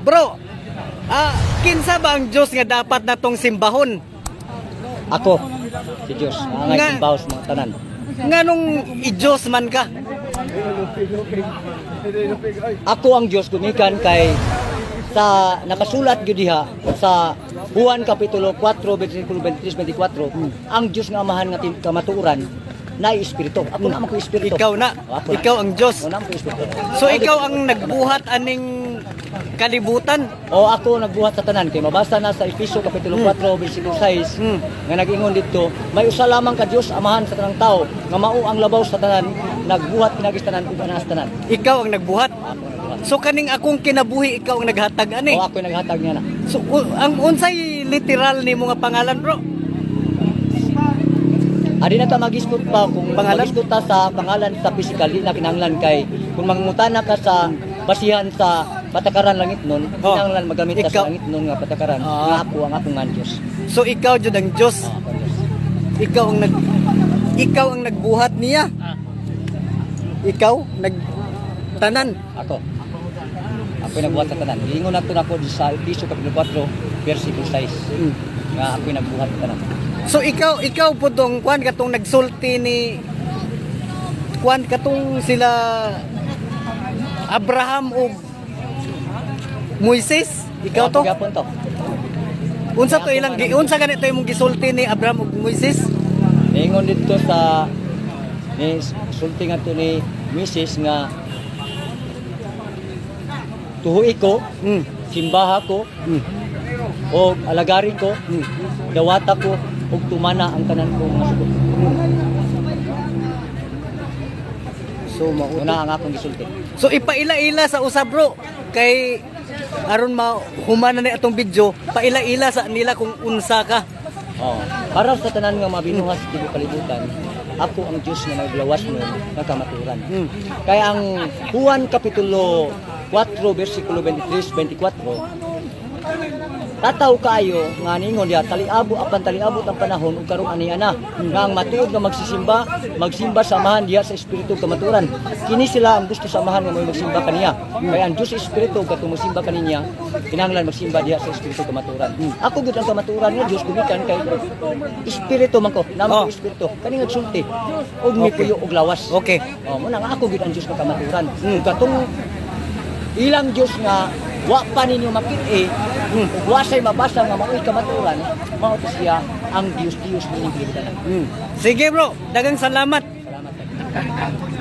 Bro, kinsa ba ang Diyos nga dapat natong simbahon? Ako, si Diyos, ang simbaho sa mga tanan. Nganong i-Diyos man ka? Ako ang Diyos gumikan kay sa nakasulat gyud diha sa Juan Kapitulo 4 versikulo 23 24, ang Diyos nga Amahan nga kamatuoran na espiritu. Ako na man ko espiritu. Ikaw na. O, ako na. Ikaw ang Diyos. Ako na man ko espiritu. So ikaw ang nagbuhat aning kalibutan. O ako nagbuhat sa tanan kay mabasa na sa Efeso kapitulo 4 versikulo 6 nga nag-ingon didto, may usa lamang ka Dios Amahan sa tanang tao nga mao ang labaw sa tanan, nagbuhat pinaagi sa tanan ug anaa sa tanan. Ikaw ang nagbuhat. Ako nagbuhat. So kaning akong kinabuhi, ikaw ang naghatag ani. O ako naghatag niya na. So ang unsay literal nimo nga pangalan, bro? Adi na ta mag-iskot pa kung Pangalan? mag-iskot ta sa pangalan sa physical, di na kinahanglan kay kung mangutana ka sa basihan sa patakaran langit nun, Oh. kinahanglan magamit ka Ikaw. sa langit nun nga patakaran nga ako ang akong nga Diyos. So ikaw jud ang Diyos. Oh, ako ang Diyos. Ikaw ang nagbuhat niya. Ikaw nag tanan. Ako. Ako nagbuhat sa tanan. Giingon nato nako sa Efeso kapitulo 4 versikulo 6 nga ako nagbuhat sa tanan. So ikaw ikaw po tong kwan katong nagsulti ni kwan katong sila Abraham ug Moises, ikaw to. Ako gyapon to. Unsa to ilang unsa ganito imong gisulti ni Abraham ug Moises? Niingon dito sa ni sulti nga to ni Mrs. nga tuhuy ko, simbaha ko, o alagari ko, dawata ko, ug tumana ang tanan ko mga sugo. So mao Una ang akong gisulti. So ipaila-ila sa usa, bro, kay aron mahuman na ni atong video, paila-ila sa nila kung unsa ka. Oh, para sa tanan nga mabinuhas sa tibuok kalibutan, ako ang Dios nga naglawas mo nga kamaturan. Kaya ang Juan Kapitulo 4 versikulo 23 24, tataw kaayo nga ningon diha taliabo apan taliabot ang panahon ug karon ani ana nga ang matuod nga magsisimba magsimba sa Amahan diha sa espiritu ug kamatuoran. Kini sila ang gusto sa Amahan nga mo'y magsimba kaniya kay ang Dios espiritu ug katong mosimba kaninya kinahanglan magsimba diha sa espiritu ug kamatuoran. Ako gud ang kamatuoran nga Dios gumikan kay espiritu man ko namo Oh. ko espiritu kani nga sulti ug mipuyo og lawas. Oh, mo na nga ako gid ang Dios nga kamatuoran. Ug katong ilang Dios nga wa pa ninyo makit-i, ug wa say mabasa nga mao'y kamatuoran, mao to siya ang Dios Dios ninyong kalibutan. Sige bro, daghang salamat. Salamat.